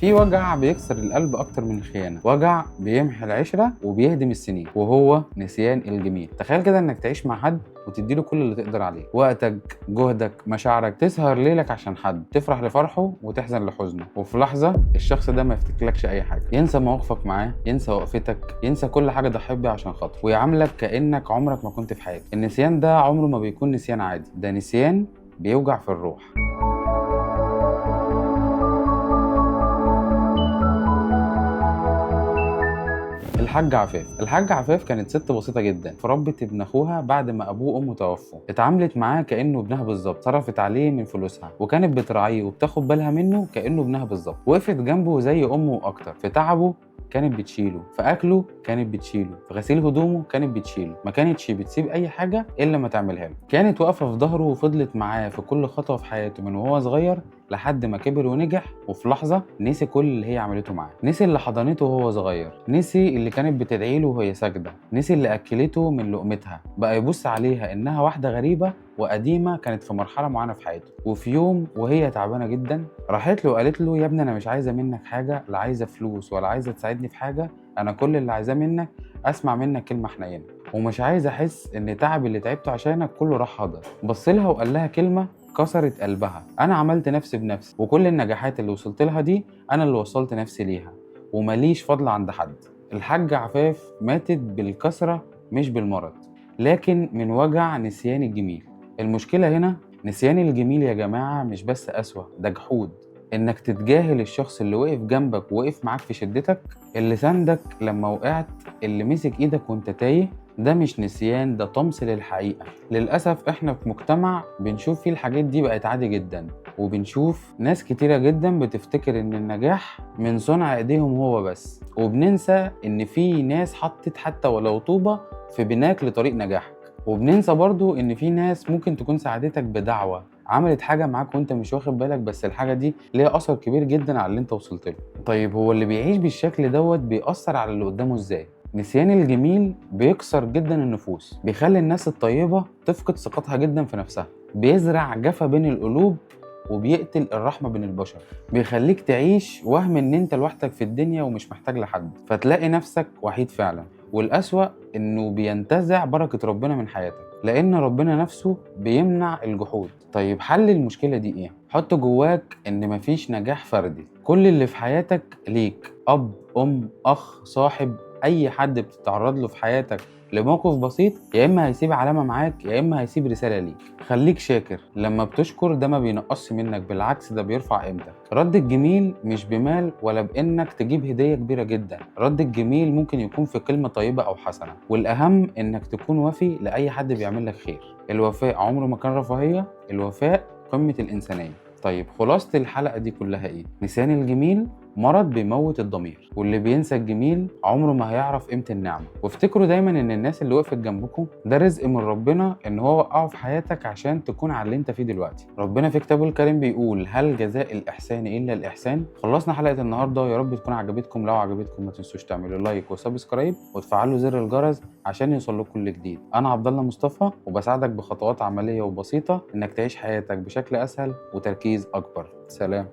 في وجع بيكسر القلب أكتر من الخيانة، وجع بيمحي العشرة وبيهدم السنين، وهو نسيان الجميل. تخيل كده إنك تعيش مع حد وتديله كل اللي تقدر عليه، وقتك، جهدك، مشاعرك، تسهر ليلك عشان حد، تفرح لفرحه وتحزن لحزنه، وفي لحظة الشخص ده ما يفتكرلكش أي حاجة، ينسى مواقفك معاه، ينسى وقفتك، ينسى كل حاجة ضحيت بيها عشان خاطره، ويعاملك كأنك عمرك ما كنت في حياته. النسيان ده عمره ما بيكون نسيان عادي، ده نسيان بيوجع في الروح. الحاج عفاف. الحاج عفاف كانت ست بسيطة جدا، فربت ابن اخوها بعد ما ابوه وامه توفوا، اتعاملت معاه كانه ابنها بالظبط، صرفت عليه من فلوسها، وكانت بتراعيه وبتاخد بالها منه كانه ابنها بالظبط، وقفت جنبه زي امه واكتر. في تعبه كانت بتشيله، في اكله كانت بتشيله، في غسيل هدومه كانت بتشيله، ما كانتش بتسيب اي حاجة الا ما تعملها له. كانت واقفة في ظهره وفضلت معاه في كل خطوة في حياته من وهو صغير لحد ما كبر ونجح، وفي لحظة نسي كل اللي هي عملته معاه، نسي اللي حضنته وهو صغير، نسي اللي كانت بتدعي له وهي ساجدة، نسي اللي اكلته من لقمتها، بقى يبص عليها انها واحدة غريبة وقديمة كانت في مرحلة معينة في حياته. وفي يوم وهي تعبانة جدا راحت له وقالت له: يا ابني انا مش عايزه منك حاجة، لا عايزه فلوس ولا عايزه تساعدني في حاجة، انا كل اللي عايزاه منك اسمع منك كلمة حنينه، ومش عايز احس ان تعب اللي تعبته عشانك كله راح هدر. بص لها وقال لها كلمة كسرت قلبها: انا عملت نفسي بنفسي، وكل النجاحات اللي وصلت لها دي انا اللي وصلت نفسي ليها، ومليش فضل عند حد. الحاج عفاف ماتت بالكسرة مش بالمرض، لكن من وجع نسيان الجميل. المشكلة هنا نسيان الجميل يا جماعة مش بس قسوة، ده جحود. انك تتجاهل الشخص اللي وقف جنبك ووقف معاك في شدتك، اللي ساندك لما وقعت، اللي مسك ايدك وانت تايه، ده مش نسيان، ده طمس للحقيقة. للأسف احنا في مجتمع بنشوف فيه الحاجات دي بقت عادي جدا، وبنشوف ناس كتيرة جدا بتفتكر ان النجاح من صنع ايديهم هو بس، وبننسى ان في ناس حطت حتى ولو طوبة في بناك لطريق نجاحك، وبننسى برضو ان في ناس ممكن تكون ساعدتك بدعوة، عملت حاجة معاك وانت مش واخد بالك، بس الحاجة دي ليها أثر كبير جدا على اللي انت وصلت له. طيب هو اللي بيعيش بالشكل دوت بيأثر على اللي قدامه ازاي؟ نسيان الجميل بيكسر جدا النفوس، بيخلي الناس الطيبة تفقد ثقتها جدا في نفسها، بيزرع جفا بين القلوب وبيقتل الرحمة بين البشر، بيخليك تعيش وهم ان انت لوحدك في الدنيا ومش محتاج لحد، فتلاقي نفسك وحيد فعلا. والأسوأ انه بينتزع بركة ربنا من حياتك، لان ربنا نفسه بيمنع الجحود. طيب حل المشكلة دي ايه؟ حط جواك ان مفيش نجاح فردي، كل اللي في حياتك ليك، اب، ام، اخ، صاحب، اي حد بتتعرض له في حياتك لموقف بسيط يا اما هيسيب علامة معاك يا اما هيسيب رسالة ليك. خليك شاكر، لما بتشكر ده ما بينقصش منك، بالعكس ده بيرفع قيمتك. رد الجميل مش بمال ولا بانك تجيب هديه كبيرة جدا، رد الجميل ممكن يكون في كلمة طيبة او حسنه، والاهم انك تكون وفي لاي حد بيعمل لك خير. الوفاء عمره ما كان رفاهية، الوفاء قمة الانسانية. طيب خلاصه الحلقة دي كلها ايه؟ نسيان الجميل مرض بيموت الضمير، واللي بينسى الجميل عمره ما هيعرف قيمة النعمة. وافتكروا دايما ان الناس اللي وقفت جنبكم ده رزق من ربنا ان هو وقعه في حياتك عشان تكون على اللي انت فيه دلوقتي. ربنا في كتابه الكريم بيقول: هل جزاء الإحسان إلا الإحسان؟ خلصنا حلقة النهاردة، يا رب تكون عجبتكم. لو عجبتكم ما تنسوش تعملوا like و subscribe وتفعلوا زر الجرس عشان يوصل لكم كل جديد. انا عبد الله مصطفى، وبساعدك بخطوات عملية وبسيطة انك تعيش حياتك بشكل اسهل وتركيز اكبر. سلام.